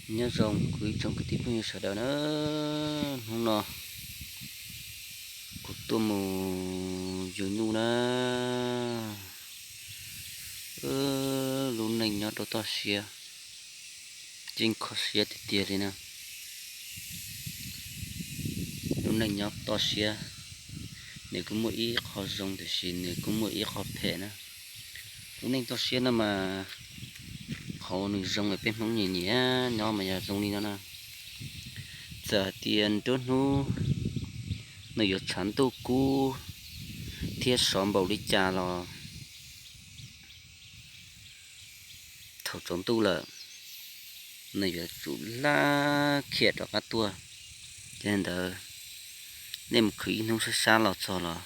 Nyob zoo kuv ib tsoom kwv tij phooj ywg sawv daws na, hnub no kuv tuaj mus yug nyuj na. Lub neej nyob rau toj siab, yeej kho siab tiag tiag li na. Lub neej nyob toj siab, nws kuj muaj ib qho zoo tiam sis nws kuj muaj ib qho phem na. Lub neej toj siab no mas qhov nws zoo es peb Hmoob nyiam nyiam nyob mas yog zoo li no na. Txawm hais tias nruab hnub nws yuav tshav ntuj kub thiab sov npaum li cas los thaum tsaus ntuj lawm, nws yuav tsum laj khiam rov qab tuaj. Yog li ntawd, nej mus khwv ib hnub sab sab los txog los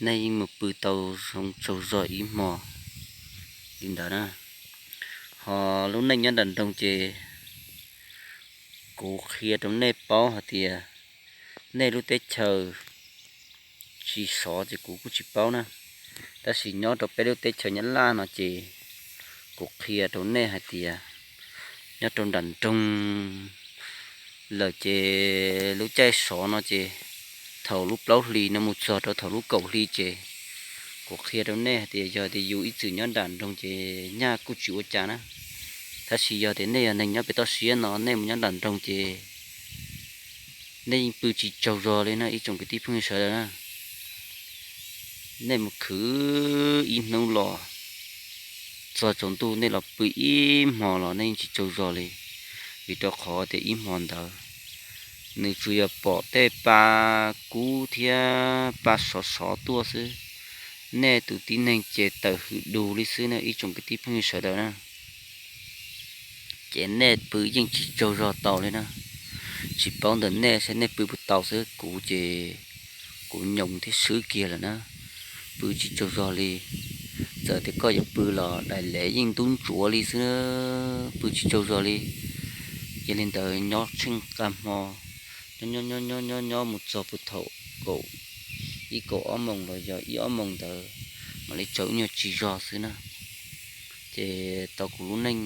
nej yeej mus pw tau zoo tsaug zog ib hmo li ntawd na. Ho lub neej nyob nram nroog ces kuv qhia rau nej paub hais tias nej lub teb chaws tsis sov ces kuv kuj tsis paub na. Tab sis nyob rau peb lub teb chaws Nyab Laj no ces kuv qhia rau nej hais tias nyob rau nram nroog lawm ces lub caij sov no ces thaum lub plaub hlis no mus txog rau thaum lub kaum hli ces kuv qhia rau nej hais tias yog tias yus ib txwm nyob nram nroog ces nyaj kuj tsis ua cas na. Tab sis yog tias nej yog neeg nyob pem toj siab no nej mus nyob nram nroog ces nej yeej pw tsis tsaug zog li na ib tsoom kwv tij phooj ywg sawv daws na. Nej mus khwv ib hnub los txog tsaus ntuj nej los pw ib hmo los nej yeej tsis tsaug zog li, vim rau qhov tias ib hmo ntawd nws tsuas yog pom tej pa kub thiab pa sov sov tuaj xwb. Nej tus tib neeg ces tawm hwm dus li xwb na ib tsoom kwv tij phooj ywg sawv daws na. Ces nej pw yeej tsis tsaug zog tau li na. Tsis paub ntawm nej saib nej pw puas tau xwb, kuv ces kuv nyoos thiab swb kiag lawm na. Pw tsis tsaug zog li, txawm tias koj yuav pw los daim lev yeej ntub ntsuav li xwb, pw tsis tsaug zog li. Yog li ntawd nyob tsheej nqa hmo, nyob nyob nyob nyob nyob nyob mus txog puag thaum kaum ib kaum ob moos los yog ib ob moos ntawd mam li tsaug ib nyuag tsis zog xwb na. Ces tau kuv lub neej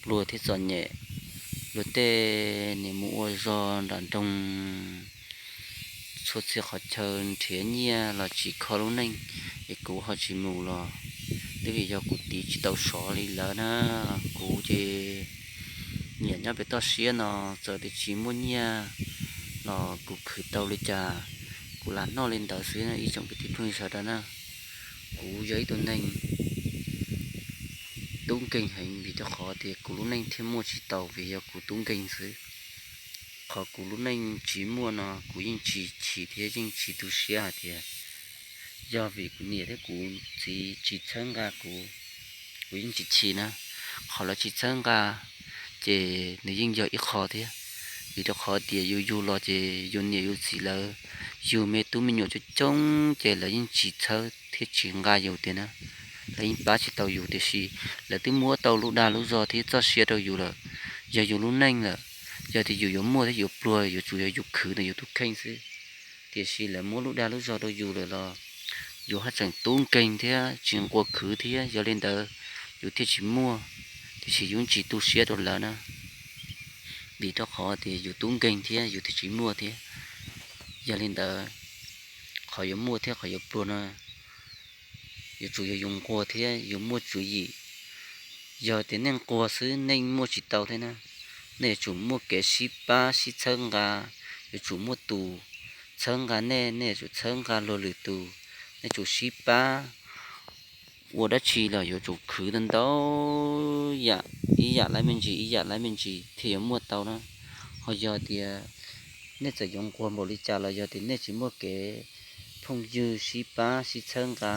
pluag thiab txom nyem, luag tej niam mus ua zog nram nroog txhua txhia qhov chaw nrhiav nyiaj los tsis kho lub neej, es kuv ho tsis mus los twb vim yog kuv tiv tsis tau sov li lawm na. Kuv ces nyiam nyob pem toj siab no, txawm tias tsis muaj nyiaj los kuv khwv tau li cas kuv lam noj li ntawd xwb ib tsoom kwv tij phooj ywg sawv daws na. Kuv yog ib tug neeg tub nkeeg heev vim rau qhov tias kuv lub neej thiaj muaj tsis tau vim yog kuv tub nkeeg xwb. Qhov kuv lub neej tsis muaj no kuv yeej tsis chim thiab yeej tsis tu siab hais tias yog vim kuv niam thiab kuv txiv tsis txhawb nqa kuv, kuv yeej tsis chim na. Qhov lawv tsis txhawb nqa ces nws yeej yog ib qho thiab, vim rau qhov tias yus yug los ces yus niam yus txiv lawv yug me tub me nyuam coob coob ces lawv yeej tsis txhawb thiab tsis nqa yus tiag na. Lawv yeej pab tsis tau yus tiam sis lawv twb muab tau lub dag lub zog thiab txoj sia rau yus lawm. Yog yus lub neej lawm, yog tias yus yuav muaj thiab yuav pluag yuav tsum yog yus khwv ntawm yus tus kheej xwb. Tiam sis lawv muab lub dag lub zog rau yus lawm los yus haj tseem tub nkeeg thiab tsis nquas khwv thiab, yog li ntawd yus thiaj tsis muaj. Tiam sis yus tsis tu siab rau lawv na, vim rau qhov tias yus tub nkeeg thiab yus thiaj tsis muaj thiab. Yog li ntawd, qhov yuav muaj thiab qhov yuav pluag no yuav tsum yog yus nquag thiab yus muaj tswv yim. Yog tias nej nquag xwb nej muaj tsis tau thiab na. Nej yuav tsum muaj kev sib pab sib txhawb nqa, yuav tsum muaj tus txhawb nqa nej, nej yuav tsum txhawb nqa luag lwm tus, nej tsum sib pab ua dab tsi los yuav tsum khwv ntau ntau yam, ib yam laiv me ntsis ib yam laiv me ntsis thiaj yuav muaj tau na. Ho yog tias nej txawm yuav nquag npaum li cas los yog tias nej tsis muaj kev phooj ywg sib pab sib txhawb nqa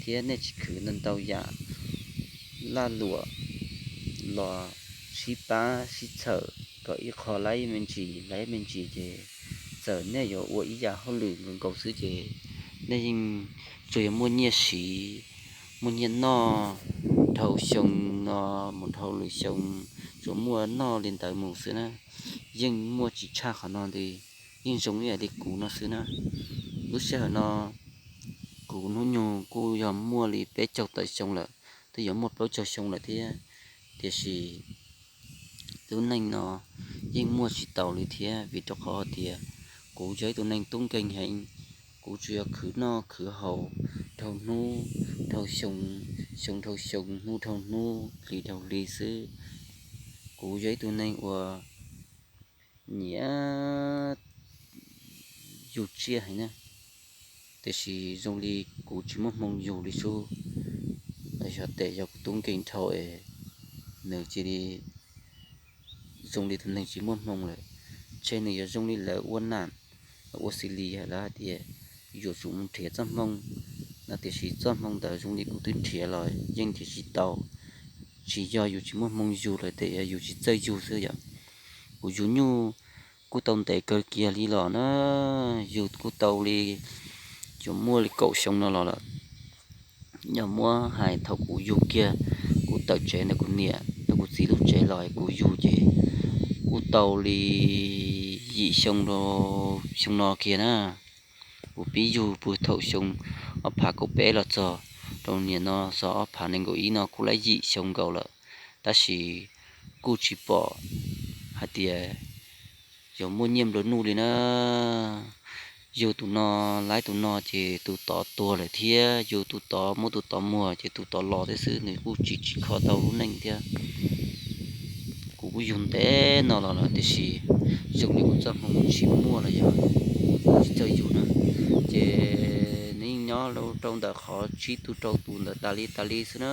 thiab nej tsis khwv ntau ntau yam laj luam los sib pab sib txhawm kom ib qho laiv me ntsis laiv me ntsis ces txawm nej yuav ua ib yam hauj lwm nkaus nkaus xwb ces nej yeej tsuas yuav muaj nyiaj siv, muaj nyiaj noj dhau xyoo no mus dhau lwm xyoo, tsuas muaj noj li ntawd mus xwb na. Yeej muaj tsis tshaj qhov no li, yeej zoo ib yam li kuv no xwb na. Lub sij hawm no kuv hnub nyoog kuj yog muaj li peb caug tawm xyoo lawm, twb yuav muaj plaub caug xyoo lawm thiab, tiam sis Lub neej no yeej muaj tsis taus li thiab, vim rau qhov tias kuv yog ib tug neeg tub nkeeg heev. Kuv tsuas yog khwv noj khwv haus dhau hnub dhau xyoo, xyoo dhau xyoo, hnub dhau hnub, hli dhau hli xwb. Kuv yog ib tug neeg uas nyiam yug tsiaj heev na, tiam sis zoo li kuv tsis muaj hmoo yug li sub. Los yog tes yog kuv tub nkeeg dhau es nws cia li zoo li tus neeg tsis muaj hmoo lawm. Ntshe nws yuav zoo li lawv ua nam, ua xws li lawv hais tias yuav tsum mus nrhiav txoj hmoo no, tiam sis txoj hmoo ntawd zoo li kuv twb nrhiav los yeej nrhiav tsis tau. Tsis yog yus tsis muaj hmoo yug lawm, tes yog yus tsis txawj yug xwb yom. Kuv yug nyuj kuj tau ntev kawg kiag li los na, yug kuj tau li, yuav muaj li kaum xyoo no los lawm. Yog muab hais thaum kuv yug kiag, kuv tawm tsev ntawm kuv niam ntawm kuv txiv lub tsev los kuv yug ces kuj tau li yim xyoo, xyoo no kiag na. Kuv pib yug puag thaum xyoo ob phav kaum peb los txog rau niam no xyoo ob phav nees nkaum ib no kuj lab yim xyoo nkaus lawm, tab sis kuj tsis pom hais tias yog muaj nyiaj nplua nuj li na. Yug tus no laib tus no ces tus tod tuag lawm thiab, yug tus tod muab tus tod muag ces tus tod los thiab xwb, nws kuj tsis tsis kho tau lub neej thiab. Kuv kuj yug ntev no los lawm tiam sis zoo li kuv txoj hmoo tsis muaj los yog tsis txawj yug na. Ces nws yeej nyob rau ntawm qhov tsib tug rau tus ntawd tas li tas li xwb na,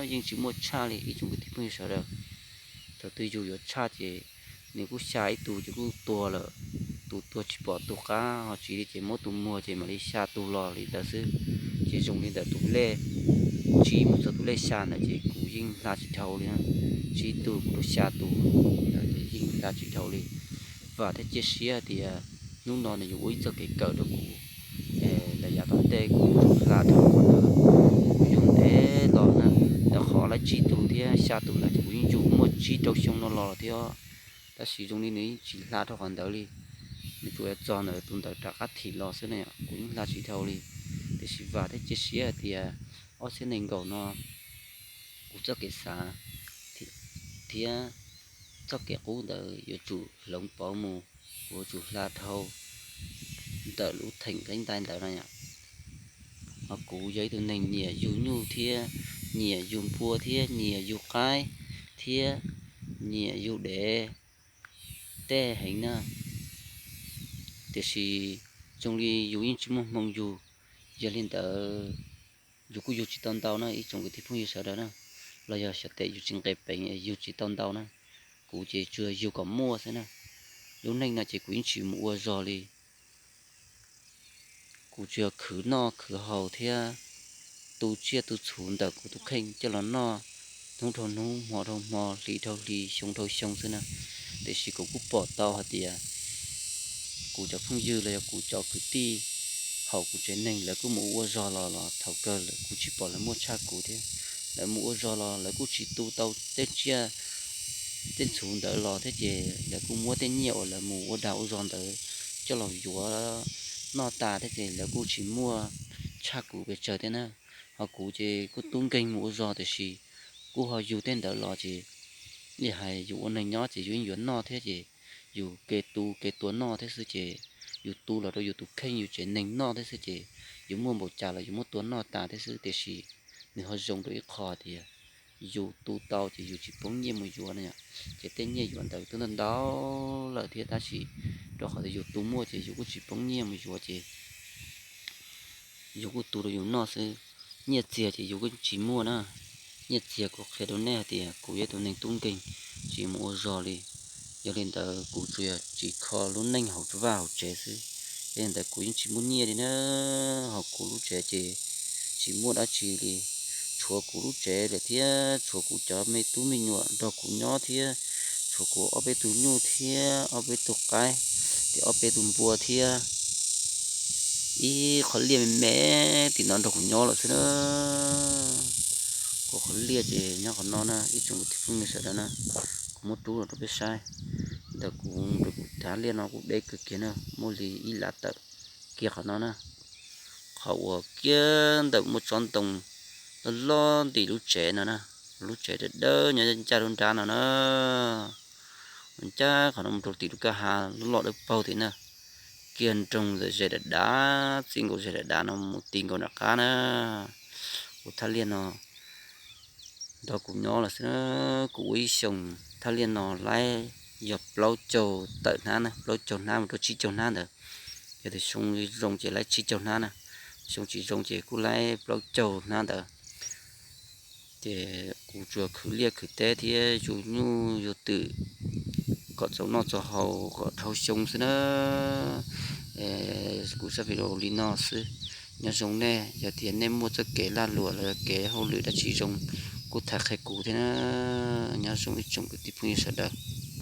yeej tsis muaj tshaj li ib tsoom kwv tij phooj ywg sawv daws. Thaum twg yug yuav tshaj ces nws kuj xya ib tug ces kuj tuag lawm, tus tuag tsis pom tus qab ho tsis li ces muab tus muag ces mam li xya tus los li ntawd xwb. Ces zoo li ntawm tus lej tsib mus txog tus lej xya ntawd ces kuv yeej hla tsis dhau li na, tsib tug mus rau xya tus ntawd ces yeej hla tsis dhau li. Vam thiab cia siab tias hnub no nws yuav ua ib txoj kev kawm rau kuv, lawm yav tom ntej kuv yuav tsum hla dhau qhov ntawd. Kuv yug ntev los na, ntawm qhov lawv tsib tug thiab xya tus ntawd ces kuv yeej yug muaj tsib rau xyoo no los thiab, tab sis zoo li nws yeej tsis hla dhau qhov ntawd li. Nws tsuas txog ntawm tus ntawd rov qab thim los xwb na, kuv yeej hla tsis dhau li. Tiam sis vam thiab cia siab hais tias ob txhiab nees nkaum no kuv txoj kev xav thiab txoj kev qub ntawd yuav tsum hloov pauv mus, kuv yuav tsum hla dhau ntawm lub theem nqeeb ntais ntawd no yom. Ho kuv yog ib tug neeg nyiam yug nyuj thiab nyiam yug npua thiab nyiam yug qaib thiab nyiam yug dev tej heev na, tiam sis zoo li yus yeej tsis muaj hmoo yug. Yog li ntawd yus kuj yug tsis tau ntau na ib tsoom kwv tij phooj ywg sawv daws na, los yog xyov tes yus tsis nqes peev yug tsis tau ntau na. Kuv ces tsuas yug kom muaj xwb na. Lub neej no ces kuv yeej tsis mus ua zog li. Kuv tsuas yog khwv noj khwv haus thiab tu tsiaj tu txhuv ntawm kuv tus kheej coj los noj hnub dhau hnub, hmo dhau hmo, hli dhau hli, xyoo dhau xyoo xwb na. Tiam sis kuv kuj pom tau hais tias kuv cov phooj ywg los yog kuv cov kwv tij hauv kuv tsev neeg lawv kuj mus ua zog los los thaum kawg lawv kuj tsis pom lawv muaj tshaj kuv thiab. Lawv mus ua zog los lawv kuj tsis tu tau tej tsiaj tej txhuv ntawd los thiab ces lawv kuj muab tej nyiaj uas lawv mus ua dag ua zog ntawd coj los yuav noj tas thiab ces lawv kuj tsis muaj tshaj kuv pes tsawg thiab na. Ho kuv ces kuj tub nkeeg mus ua zog tiam sis kuj ho yug tej ntawd los ces, li hais yus ua neeg nyob ces yus yeej yuav noj thiab ces yus kev tu kev tua noj thiab xwb ces yus tu los rau yus tus kheej yus tsev neeg noj thiab xwb ces yus muaj npaum cas los yus muab tua noj tas thiab xwb. Tiam sis nws ho zoo rau ib qho tias yus tu tau ces yus tsis poob nyiaj mus yuav na yom, ces tej nyiaj yuav ntawd twb ntau ntau lawm thiab tab sis rau qhov tias yus tu muaj ces yus kuj tsis poob nyiaj mus yuav ces yus kuj tu rau yus noj xwb. Nyiaj txiag ces yus kuj tsis muaj na. Nyiaj txiag kuv qhia rau nej hais tias kuv yog ib tug neeg tub nkeeg, tsis mus ua zog li. Yog li ntawd kuv tsuas yog tsim kho lub neej hauv vaj hauv tsev xwb. Yog li ntawd kuv yeej tsis muaj nyiaj li na, ho kuv lub tsev ces tsis muaj dab tsi li, tshuav kuv lub tsev lawm thiab tshuav kuv cov me tub me nyuam nrog kuv nyob thiab tshuav kuv ob peb tug nyuj thiab ob peb tug qaib, thiab ob peb tug npua thiab ib qho liaj me me tim no nrog kuv nyob lawm xwb na. Kuv qhov liaj ces nyob qhov no na ib tsoom kwv tij phooj ywg sawv daws na, kuv muab rub los rau peb saib. Ntawm kuv, kuv cov liaj no kuj deb kawg kiag na, muaj li ib lav tawm kiag qhov no na. Qhov uas kiag ntawm muaj tsob ntoo loj loj ntim lub tsev no na, lub tsev dawb dawb nyob ncaj lub nrab no na. Ncaj qhov no mus rau tim lub kwj ha loj loj dawb paug tim na, kiag nroog ntawm ze dav dav, txij nkaus ze dav dav no mus ti nkaus nram qab na. Kuv thaj liaj no nrog kuv nyob los xwb na, kuv ua ib xyoos thaj liaj no laib yog plaub caug tawm hnab na, plaub caug hnab mus rau tsib caug hnab ntawd. Yog tias xyoo zoo ces laib tsib caug hnab na, xyoo tsis zoo ces kuj laib plaub caug hnab ntawd. Ces kuv tsuas khwv liaj khwv teb thiab yug nyuj yug twm kom txaus noj txaus haus kom dhau xyoo xwb na. Kuv zaj video li no xwb. Nyob zoo nej, yog tias nej muaj txoj kev lag luam los kev hauj lwm dab tsi zoo kuj tham qhia kuv thiab na. Nyob zoo ib tsoom kwv tij phooj ywg sawv daws.